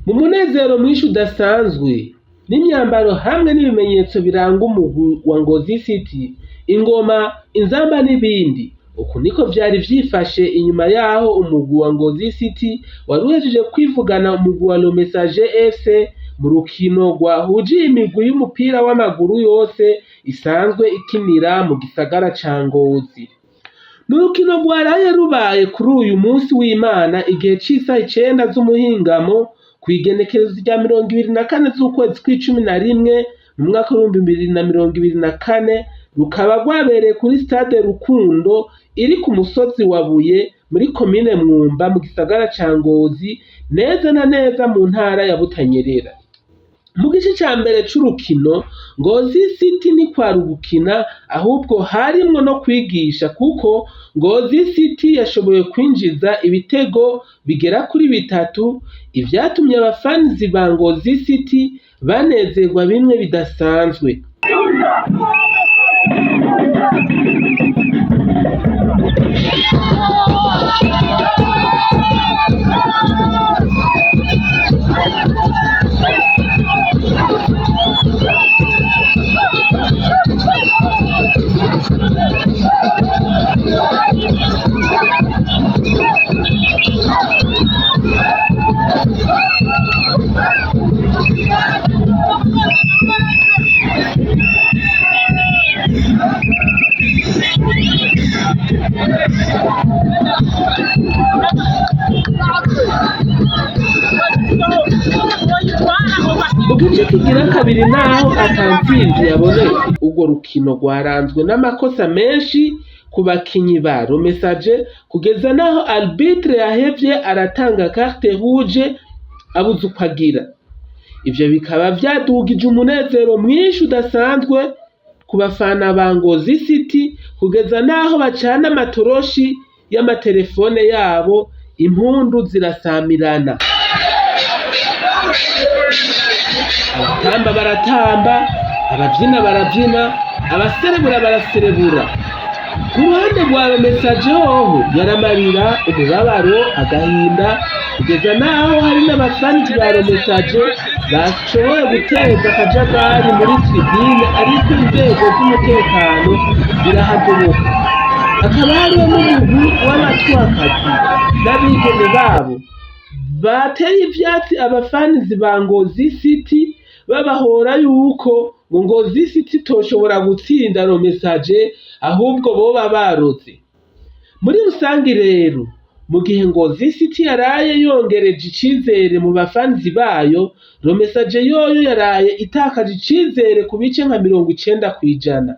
Mu munezero mwinshi udasanzwe n'imyambaro hamwe n'ibimenyetso biranga umugwi wa Ngozi City, ingoma, inzamba n'ibindi. Uku niko vyari vyifashe inyuma yaho umugwi wa Ngozi City wari uhejeje kwivugana umugwi wa Le Messager FC mu rukino rwahuje imigwi y'umupira w'amaguru yose isanzwe ikinira mu gisagara ca Ngozi. Ni urukino rwaraye rubaye kuri uyu munsi w'Imana igihe c'isaha 9 z'umuhingamo kw'igenekerezo rya 24 z'ukwezi kw'icumi na rimwe mu mwaka w'2024, rukaba rwabereye kuri stade Rukundo iri ku musozi wa Buye muri komine Mwumba mu gisagara ca Ngozi, neza na neza mu ntara ya Butanyerera. Mu gice ca mbere c'urukino, Ngozi City ntikwari ugukina ahubwo harimwo no kwigisha, kuko Ngozi City yashoboye kwinjiza ibitego bigera kuri bitatu, ivyatumye abafanizi ba Ngozi City banezerwa bimwe bidasanzwe. Mu gice kigira kabiri naho ata ntsinzi yabonetse, urwo rukino rwaranzwe n'amakosa menshi ku bakinyi ba Messager kugeza naho arbitre yahevye aratanga carte rouge abuze uko agira. Ivyo bikaba vyadugije umunezero mwinshi udasanzwe ku bafana ba Ngozi City kugeza naho bacana amatoroshi y'amaterefone yabo, impundu zirasamirana. Abatamba baratamba, abavyina baravyina, abaserebura baraserebura. Ku ruhande rwa Messager hoho yaramarira umubabaro, agahinda, kugeza naho hari n'abafanzi ba Messager bashoboye guteza akajagari muri tribune, ariko inzego z'umutekano zirahagoboka. Hakaba hariho n'umugwi w'abatwakazi n'abigeme babo bateye ivyatsi abafanizi ba Ngozi City, babahora yuko ngo Ngozi City itoshobora gutsinda Messager ahubwo boba baroze. Muri rusangi rero, mu gihe Ngozi City yaraye yongereje icizere mu bafanzi bayo, Messager yoyo yaraye itakaje icizere ku bice nka 90%.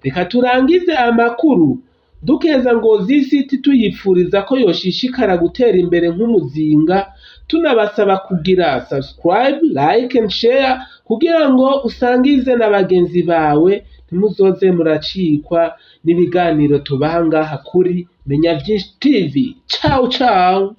Reka turangize amakuru dukeza Ngozi City tuyipfuriza ko yoshishikara gutera imbere nk'umuzinga, tunabasaba kugira subscribe, like and share kugira ngo usangize na bagenzi bawe, ntimuzoze muracikwa n'ibiganiro tubaha ngaha kuri Menya Vyinshi TV. Ciao ciao.